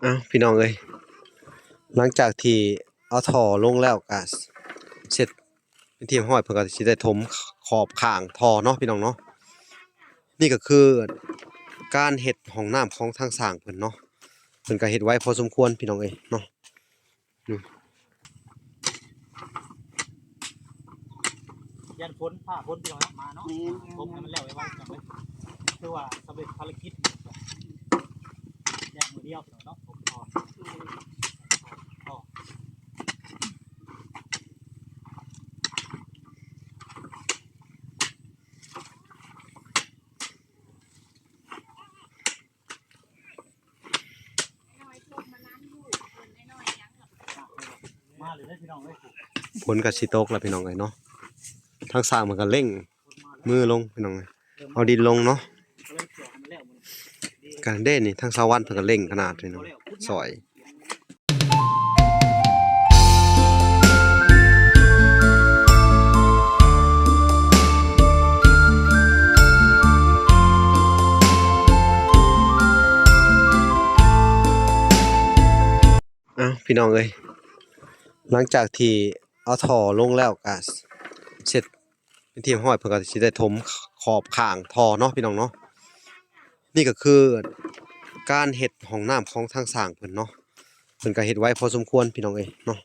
ອ້າວ ພີ່ນ້ອງເອີຍ ຫຼັງຈາກທີ່ເອົາທໍ່ລົງແລ້ວກະເສັດເປັນທີ່ຮຽບຮ້ອຍ ເພິ່ນກະຊິໄດ້ຖົມຂອບຂ້າງທໍ່ເນາະ ພີ່ນ້ອງເນາະ. ນີ້ກະຄືການເຮັດຫ້ອງນ້ຳຂອງທາງຊ່າງເພິ່ນເນາະ ເພິ່ນກະເຮັດໄວພໍສົມຄວນ ພີ່ນ້ອງເອີຍເນາະ. ຢ້ານຝົນ ຟ້າຝົນ ພີ່ນ້ອງເນາະ ມາເນາະ ແມ່ນ ຖົມໃຫ້ມັນແລ້ວໄວໆ ພີ່ນ້ອງເອີຍ ຖືວ່າສຳເລັດພາລະກິດ ແລ້ວມື້ດຽວ ພີ່ນ້ອງເນາະ ຖົມຕໍ່. ຝົນກະຊິຕົກແລ້ວ ພີ່ນ້ອງເອີຍເນາະ ທາງຊ່າງເພິ່ນກະເລັ່ງມືລົງ ພີ່ນ້ອງເອີຍ ເອົາດິນລົງເນາະ. ກະເດ້ນີ້ ທາງສາວວັນເພິ່ນກະເລັ່ງຂະໜາດນີ້ເນາະ ຊ່ອຍ. ອ້າວ ພີ່ນ້ອງເອີຍ ຫຼັງຈາກທີ່ເອົາທໍ່ລົງແລ້ວກະເສັດເປັນທີ່ຮຽບຮ້ອຍ ເພິ່ນກະຊິໄດ້ຖົມຂອບຂ້າງທໍ່ເນາະ ພີ່ນ້ອງເນາະ. ນີ້ກະຄືການເຮັດຫ້ອງນ້ຳຂອງທາງຊ່າງເພິ່ນເນາະ ເພິ່ນກະເຮັດໄວພໍສົມຄວນ ພີ່ນ້ອງເອີຍເນາະ.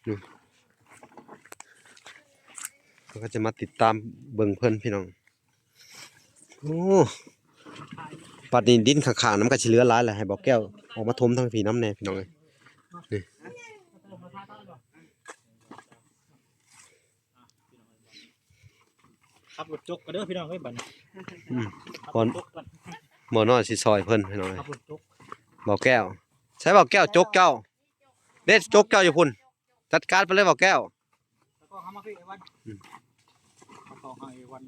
ນີ້ ເຮົາກະຈະມາຕິດຕາມເບິ່ງເພິ່ນ ພີ່ນ້ອງ. ໂອ້ ບັດນີ້ດິນຂ້າງໆ ນັ້ນມັນກະຊິເຫຼືອຫຼາຍແຫຼະ ໃຫ້ບ່າວແກ້ວອອກມາຖົມທາງພີ້ນຳແດ່ ພີ່ນ້ອງເອີຍ. ນີ້ ຂັບລົດຈົກກະເດີ ພີ່ນ້ອງເອີຍ ບັດນີ້ ອືມ ບ່າວນ້ອຍຊິຊ່ອຍເພິ່ນ ພີ່ນ້ອງເອີຍ ຂັບລົດຈົກ. ບ່າວແກ້ວ ໃສບ່າວແກ້ວຈົກເຈົ້າ ເດ້ ຈົກເຈົ້າຢູ່ພຸ້ນ. ຈັດການໄປເລີຍ ບ່າວແກ້ວ. ຕາກ້ອງເຮົາມາຄື ໄອ້ວັນ ອືມ ຕາກ້ອງເຮົາ ໄອ້ວັນ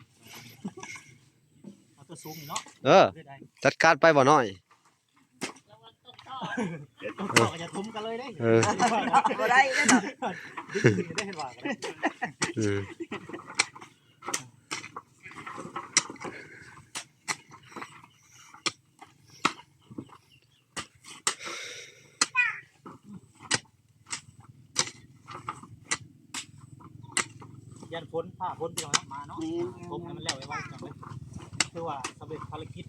ເອົາຕົວສູງນີ້ເນາະ ເອີ ຈັດການໄປ ບ່າວນ້ອຍ. ເອີ ເອີ ບໍ່ໄດ້ເດ້ເນາະ ເອີ ຢ້ານຝົນ ຟ້າຝົນ ພີ່ນ້ອງເນາະ ມາເນາະ ແມ່ນ ຖົມໃຫ້ມັນແລ້ວໄວໆ ພີ່ນ້ອງເອີຍ ຖືວ່າສຳເລັດພາລະກິດ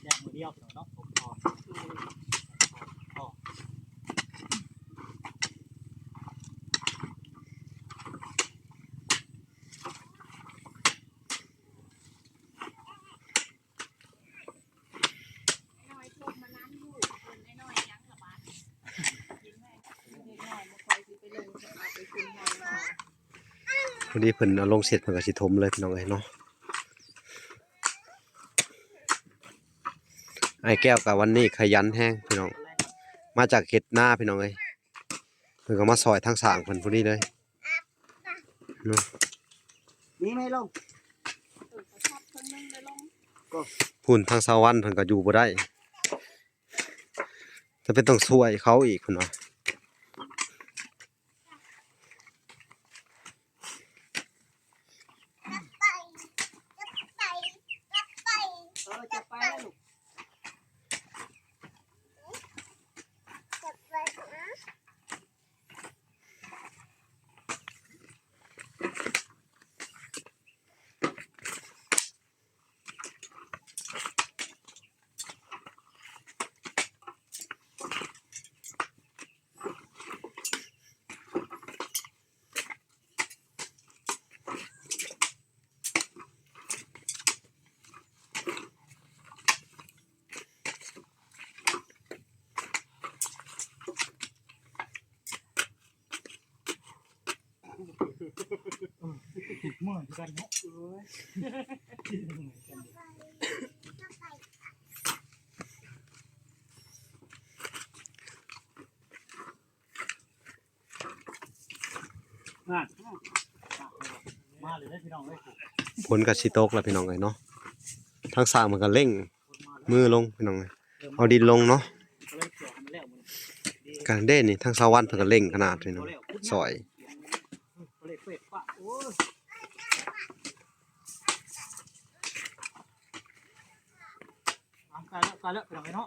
ແລ້ວມື້ດຽວ ພີ່ນ້ອງເນາະ ຖົມຕໍ່. ພໍດີເພິ່ນເອົາລົງເສັດ ເພິ່ນກະຊິຖົມເລີຍ ພີ່ນ້ອງເອີຍເນາະ. ອ້າຍແກ້ວກະວັນນີ້ຂະຫຍັນແຮງ ພີ່ນ້ອງ ມາຈາກເຮັດນາ ພີ່ນ້ອງເອີຍ. ເພິ່ນກະມາຊ່ອຍທາງຊ່າງເພິ່ນພໍດີເລີຍເນາະ. ມີໄໝລົງ? ພຸ້ນ ທາງສາວວັນເພິ່ນກະຢູ່ບໍ່ໄດ້ ຈະເປັນຕ້ອງຊ່ວຍເຂົາອີກ ເພິ່ນວ່າ. ເອີ ຈັບໄປເລີຍລູກ. ຝົນກະຊິຕົກແລ້ວ ພີ່ນ້ອງເອີຍເນາະ ທາງຊ່າງເພິ່ນກະເລັ່ງມືລົງ ພີ່ນ້ອງເອີຍ ເອົາດິນລົງເນາະ. ກະເດ້ນີ້ ທາງສາວວັນເພິ່ນກະເລັ່ງຂະໜາດນີ້ເນາະ ຊ່ອຍ. ກະແລ້ວ ກະແລ້ວ ພີ່ນ້ອງເອີຍເນາະ.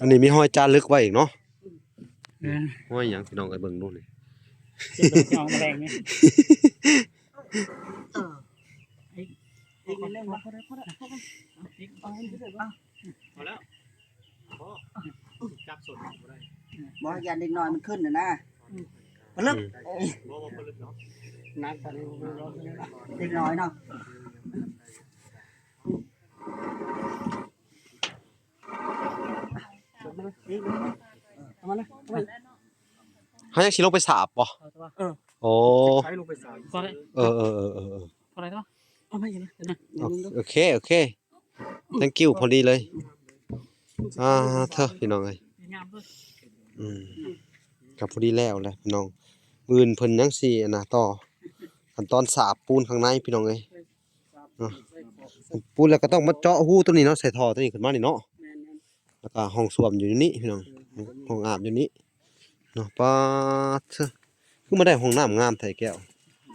ອັນນີ້ມີຮອຍຈາລຶກໄວ້ອີກເນາະ. ເອີ ຮອຍຫຍັງ ພີ່ນ້ອງເອີຍ ເບິ່ງດູນີ້. ເຈົ້າຂອງແມະແລງນີ້. ເອີ ອີກ ອີກນິດໜຶ່ງບໍ່? ພໍແລ້ວ ພໍແລ້ວ ພໍແລ້ວ ພໍແລ້ວ. ພໍ ຈັບສົດບໍ່ໄດ້. ບໍ່ ຢ້ານເດັກນ້ອຍມັນຂຶ້ນນະນະ. ອືມ ປະລຶບ. ອືມ ເອີ ບໍ່ ບໍ່ປະລຶບເນາະ. ໜັກປານນີ້ບໍ່ເປັນເນາະ ເດັກນ້ອຍເນາະ. ເຮົາຍັງຊິລົງໄປສາບບໍ່? ເອີ ໂອ້ ໃຊ້ລົງໄປສາບ. ເອີ ເອີ ເອີ ເອີ ພໍໄດ້ຕົວະ ເອົາມາອີກນະ. ໂອເຄ ໂອເຄ thank you ພໍດີເລີຍ. ອ່າ ເທີ ພີ່ນ້ອງເອີຍ. ອືມ ກໍພໍດີແລ້ວແຫຼະພີ່ນ້ອງ. ມື້ອື່ນເພິ່ນຍັງຊິ ອັນນະ ຕໍ່ຂັ້ນຕອນສາບປູນຂ້າງໃນ ພີ່ນ້ອງເອີຍ. ເນາະ ປູນແລ້ວກໍຕ້ອງມາເຈາະຮູຕົວນີ້ເນາະ ໃສ່ທໍ່ຕົວນີ້ຂຶ້ນມານີ້ເນາະ. ແມ່ນໆ ແລ້ວກໍຫ້ອງສ້ວມຢູ່ນີ້ພີ່ນ້ອງ ເອີ ຫ້ອງອາບຢູ່ນີ້ເນາະ. ປາດເທີ ຄືມາໄດ້ຫ້ອງນ້ຳງາມແທ້ແກ້ວ.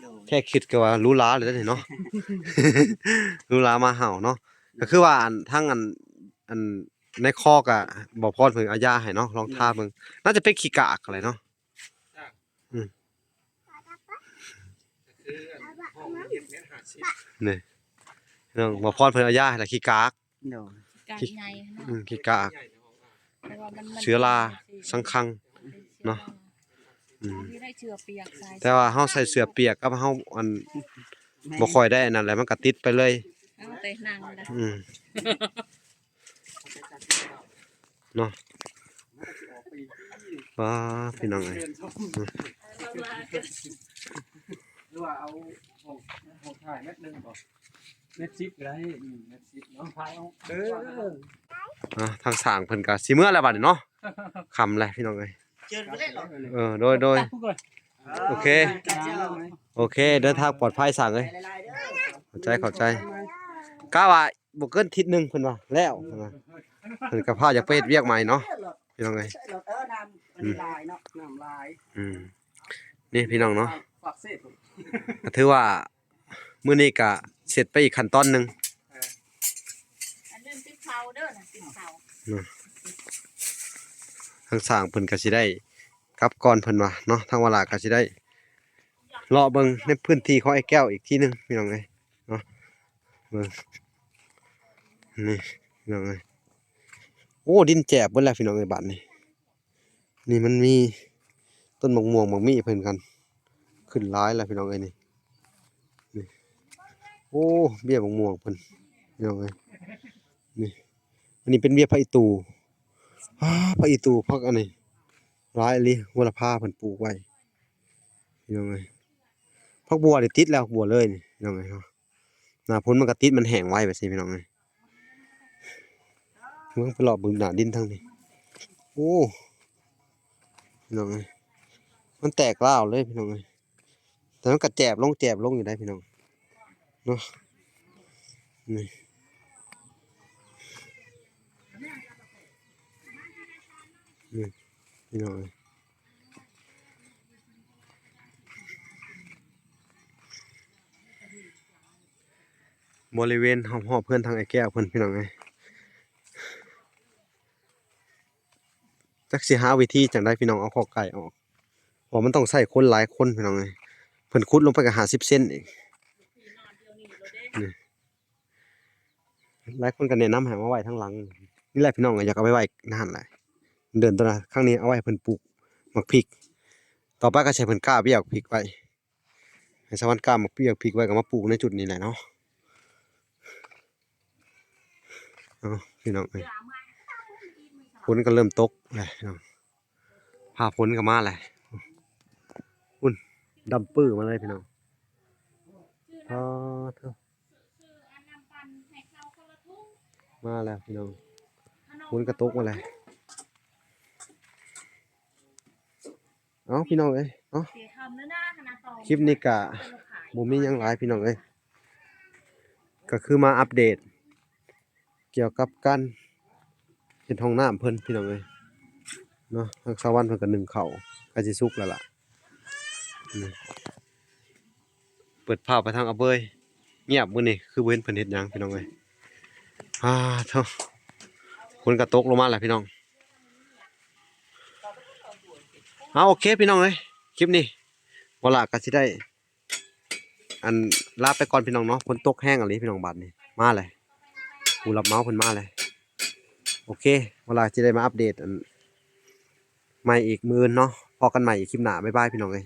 ໂດຍ ແຄ່ຄິດກໍວ່າຫຼູຫຼາເລີຍເດ້ເນາະ ຫຼູຫຼາມາເຮົາເນາະ. ກໍຄືວ່າອັນ ທາງອັນ ອັນໃນຄໍກໍບໍ່ພອນເພິ່ນເອົາຢາໃຫ້ເນາະ ລອງທາເບິ່ງ. ໜ້າຈະເປັນຂີ້ກາກແຫຼະເນາະ. ອືມ ຄືອັນຫ້ອງເຮັດແມ່ນຫ້າສິບ ນີ້ ນ້ອງບໍ່ພອນເພິ່ນເອົາຢາໃຫ້ລະຂີ້ກາກ. ໂດຍ ກາກໃຫຍ່ເນາະ. ອືມ ຂີ້ກາກ ໃຫຍ່ໃນຫ້ອງອາບ ເຊື້ອລາສັງຄັງເນາະ. ອືມ ມີໄດ້ເສື້ອປຽກໃສ່ ແຕ່ວ່າເຮົາໃສ່ເສື້ອປຽກກັບເຮົາ ອັນ ແມ່ນ ບໍ່ຄ່ອຍໄດ້ອັນນັ້ນແຫຼະ ມັນກໍຕິດໄປເລີຍ. ເອົາແຕ່ນັ່ງລະ ອືມ ເນາະ. ວ້າ ພີ່ນ້ອງເອີຍ ຫຼືວ່າເອົາຫ້ອງ ຫ້ອງຖ່າຍແມັດໜຶ່ງບໍ່? ແມັດສິບກໍໄດ້ ອືມ ແມັດສິບເນາະ ຖ່າຍເອົາ. ເອີ ອ່າ ທາງຊ່າງເພິ່ນກໍຊິເມືອແລ້ວບັດນີ້ເນາະ ຄ່ຳແລ້ວພີ່ນ້ອງເອີຍ. ເຈີກັນໄດ້ເນາະ. ເອີ ໂດຍ ໂດຍ ໂອເຄ ໂອເຄ ເດີນທາງປອດໄພຊ່າງເອີຍ. ຂອບໃຈ ຂອບໃຈ. ກະວ່າ ບໍ່ເກີນທິດໜຶ່ງເພິ່ນວ່າແລ້ວ ເພິ່ນວ່າ ເພິ່ນກໍພາຢາກໄປເຮັດວຽກໃໝ່ເນາະ ພີ່ນ້ອງເອີຍ. ເອີ ນ້ຳມັນຫຼາຍເນາະ ອືມ ນ້ຳຫຼາຍ. ອືມ ນີ້ພີ່ນ້ອງເນາະ ປາກເຊ ກໍຖືວ່າມື້ນີ້ກໍເສັດໄປອີກຂັ້ນຕອນໜຶ່ງ. ເອີ ອັນນັ້ນຕິດເສົາເດີ ຕິດເສົາເນາະ. ທາງຊ່າງເພິ່ນກໍຊິໄດ້ກັບກ່ອນເພິ່ນວ່າເນາະ ທາງວາລາກໍຊິໄດ້ ເລາະເບິ່ງໃນພື້ນທີ່ຂອງໄອ້ແກ້ວອີກທີໜຶ່ງ ພີ່ນ້ອງເອີຍເນາະ. ເບິ່ງ ນີ້ພີ່ນ້ອງເອີຍ ໂອ້ ດິນແຈບເບິດແລ້ວພີ່ນ້ອງເອີຍ. ບາດນີ້ ນີ້ມັນມີຕົ້ນໝາກມ່ວງໝາກມີ້ເພິ່ນກັນຂຶ້ນຫຼາຍແລ້ວພີ່ນ້ອງເອີຍ. ນີ້ ນີ້ ໂອ້ ເບ້ຍໝາກມ່ວງເພິ່ນ ພີ່ນ້ອງເອີຍ. ນີ້ ອັນນີ້ເປັນເບ້ຍຜັກອີ່ຕູ່ ອ້າ ຜັກອີ່ຕູ່ ຜັກອັນນີ້ຫຼາຍອີ່ຫຼີ ໂຫລະພາເພິ່ນປູກໄວ້ ພີ່ນ້ອງເອີຍ. ຜັກບົວນີ້ຕິດແລ້ວ ບົວເລີຍນີ້ ພີ່ນ້ອງເອີຍເນາະ. ໜ້າຝົນມັນກໍຕິດ ມັນແຫ້ງໄວແບບຊີ້ ພີ່ນ້ອງເອີຍ. ເບິ່ງ ໄປເລາະເບິ່ງໜ້າດິນທາງນີ້ ໂອ້ ພີ່ນ້ອງເອີຍ ມັນແຕກລ້າວເລີຍ ພີ່ນ້ອງເອີຍ. ແຕ່ມັນກໍແຈບລົງ ແຈບລົງຢູ່ໄດ໋ ພີ່ນ້ອງເນາະ. ນີ້ ນີ້ ພີ່ນ້ອງເອີຍ ບໍລິເວນຮອບໆເຮືອນທາງອ້າຍແກ້ວເພິ່ນ ພີ່ນ້ອງເອີຍ. ຈັກຊິຫາວິທີຈັ່ງໃດ ພີ່ນ້ອງ ເອົາຄອກໄກ່ອອກ ເພາະມັນຕ້ອງໃຊ້ຄົນຫຼາຍຄົນ ພີ່ນ້ອງເອີຍ. ເພິ່ນຂຸດລົງໄປກໍຫ້າສິບເຊັນອີກ. ນີ້ ຫຼາຍຄົນກໍແນະນຳໃຫ້ເອົາໄວ້ທາງຫຼັງນີ້ແຫຼະ ພີ່ນ້ອງ. ຢາກເອົາໄປໄວ້ນັ້ນແຫຼະ ເດີ່ນໂຕນະ. ຄັ້ງນີ້ເອົາໄວ້ໃຫ້ເພິ່ນປູກໝາກພິກ ຕໍ່ໄປກໍໃຫ້ເພິ່ນກ້າວຽກໝາກພິກໄວ້ ໃຫ້ສະຫວັນກ້າວໝາກພິກ ໝາກພິກໄວ້ ກໍມາປູກໃນຈຸດນີ້ແຫຼະເນາະ. ເອົາ ພີ່ນ້ອງເອີຍ ຝົນກໍເລີ່ມຕົກແລ້ວເນາະ ຟ້າຝົນກໍມາແລ້ວ. ພຸ້ນ ດຳປືມາເລີຍ ພີ່ນ້ອງ. ອໍ ເທີ ມາແລ້ວ ພີ່ນ້ອງ ຝົນກໍຕົກມາແລ້ວ. ເອົາ ພີ່ນ້ອງເອີຍເນາະ ຄລິບນີ້ກະບໍ່ມີຫຍັງຫຼາຍ ພີ່ນ້ອງເອີຍ ກໍຄືມາອັບເດດກ່ຽວກັບການເຮັດຫ້ອງນ້ຳເພິ່ນ ພີ່ນ້ອງເອີຍເນາະ. ທາງສາວວັນເພິ່ນກໍໜຶ້ງເຂົ້າ ໃກ້ຊິສຸກແລ້ວລະ. ນີ້ ເປີດພາບໄປທາງອາເບີຍ ງຽບ ມື້ນີ້ຄືບໍ່ເຫັນເພິ່ນເຮັດຫຍັງ ພີ່ນ້ອງເອີຍ. ອາ ໂທ້ ຝົນກໍຕົກລົງມາແລ້ວພີ່ນ້ອງ. ເອົາ ໂອເຄພີ່ນ້ອງເອີຍ ຄລິບນີ້ ເວາະຫຼ້າກໍຊິໄດ້ ອັນ ລາໄປກ່ອນພີ່ນ້ອງເນາະ. ຝົນຕົກແຮງອີ່ຫຼີພີ່ນ້ອງ ບາດນີ້ມາແລ້ວ ຜູ້ຮັບເໝົາເພິ່ນມາແລ້ວ. ໂອເຄ ເວາະຫຼ້າຊິໄດ້ມາອັບເດດອັນໃໝ່ອີກມື້ອື່ນເນາະ. ພໍ້ກັນໃໝ່ອີກຄລິບໜ້າ ບາຍບາຍພີ່ນ້ອງເອີຍ.